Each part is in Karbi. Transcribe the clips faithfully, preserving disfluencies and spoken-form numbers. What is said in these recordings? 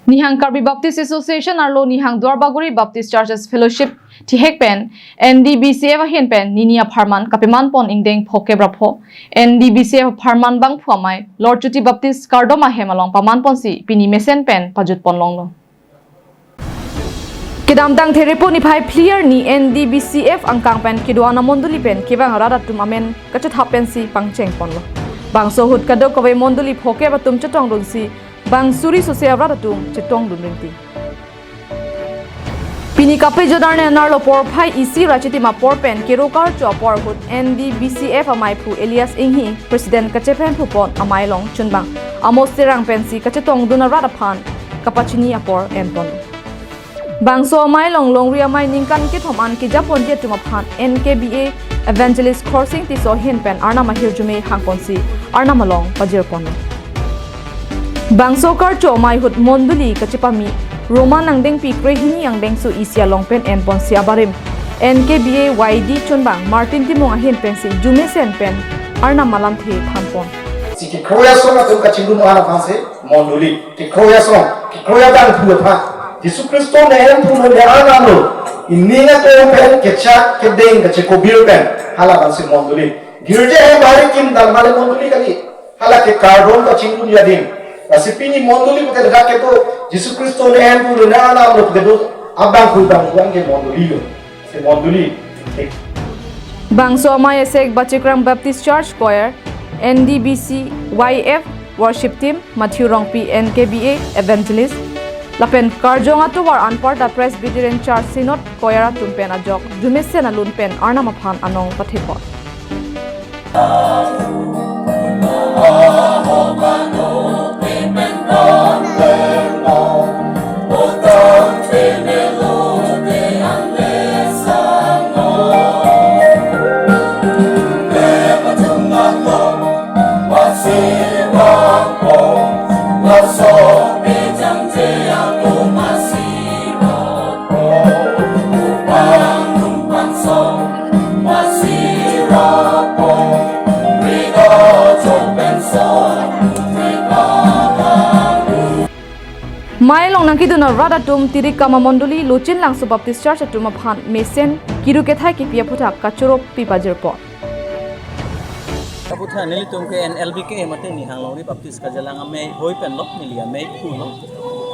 Nihang Karbi Baptist Association arlo Nihang Duarbagori Baptist Churches Fellowship thihek pen N D B C F ahin pen nini apharman kapeman pon ingdeng phokep ra pho. N D B C F apharman bangphu amei Lord Chuti Baptist Kardom ahem along paman ponsi pini mesen pen pajut pon longlo. Kedamtang Therepo niphai phli arni N D B C F angkang pen kedo-an amondoli pen kevang arat atum amen kachethap pensi pangcheng ponlo. Bangso ahut kadokave mondoli phokep atum chetongdunsi bang suri sose arat atum chetongdun rinti. Pini kaprek jodar ne narlo porphai isi ra chitim apor pen kero karcho apor ahut N D B C F ameiphu Elias Inghi President kachepemphu pon amei along chunbang amos terang pensi kachetongdun arat aphan kapachini apor en pon. Bangso amei along longri amei ningkan kethom an keja ponji atum aphan N K B A Evangelist Khorsing Tisso ahin pen Arnam ahirjume hang ponsi Arnam along pajir pon. Bangso karcho amei ahut mondoli kachepame Roman angdengpi krehini angdengso isi along pen en ponsi abarim N K B A Y D chunbang Martin Timung ahin pensi jumesen pen Arnam alamthe than pon. Si kekroiya asong atum kachingrum alam aphansi mondoli, kekroiya asong, kekroiya abangphu aphan Jisu Khristo ne Hemphu lo, ne Arnam lo, ining atum pen kechak kedeng kachekobir pen hala abangsi mondoli. Girja hem bahari kim dal male mondoli kali. Hala ke kardom kachingrum adim. Lasi pini mondoli pute dak kedo Jisu Khristo ne Hemphu lo, ne Arnam lo pute do abangphu abangphu an ke mondoli lo. Si mondoli. Bangso amei asek Bachikrang Baptist Church Choir, N D B C Y F Worship Team, Matthew Rongpi N K B A Evangelist, lapen karjong atovar anparta Presbyterian Church Synod Choir atum pen ajok jumesen alun pen Arnam aphan anong pathe pon. Mei along nangkedun arat atum Tirikam amondoli Lochin Langso Baptist Church atum aphan mesen kiru kethai kipi aphuthak kachoro pi pajir pon. Aphuthak nelitum ke N L B K mate Nihang Longri Baptist Karjalang amei hoi pen lo, neli ameiphu lo.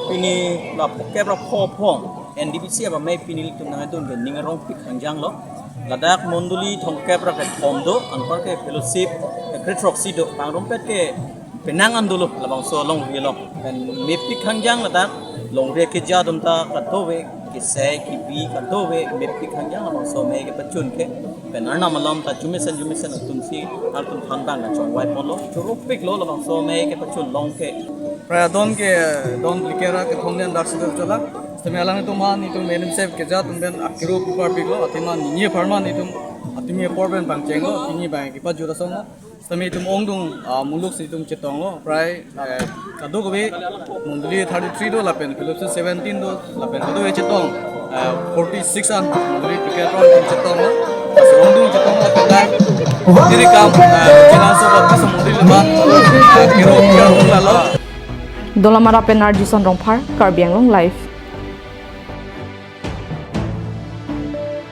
Pini la phokep ra pho aphong N D B C F amei pini nelitum nangdun ke ning arong pik hangjang lo. Ladak mondoli thomkep ra kethom do, anpar ke fellowship ke kre throksi do, pangrumpet ke penang an dolo labangso alongri along. Pen mepik hangjang ladak longri keja atum ta kadokave, kesai kebi kadokave, mepik hangjang labangso amei kepachun ke. Pen Arnam alam ta jumesen jumesen atum si, atum aphan bang kachongvai ponlo. Choro piklo labangso amei kepachun along ke. Pradon ke don likera kethom ni andak sudah chala. Sitame alanglitum aphan itum N M C F keja atum pen akiro kupar piklo, athema nini apharman itum, athema apor pen pangchenglo, pini bang kepajut asong lo. Sitame itum ongdung, ah, muluk si itum chetonglo, prai, eh, kadokave mondoli thirty-three do, lapen fellowship seventeen do, lapen kadokave chetong, eh, forty-six an mondoli ticket rong itum chetonglo. Lasi ongdung chetonglo, lapen dak Tirikam, eh, Chenangso Baptist amondoli leman, eh, kiro, kiro lalo. Dolamara pen Arjison Rongphar, Karbi Anglong Live.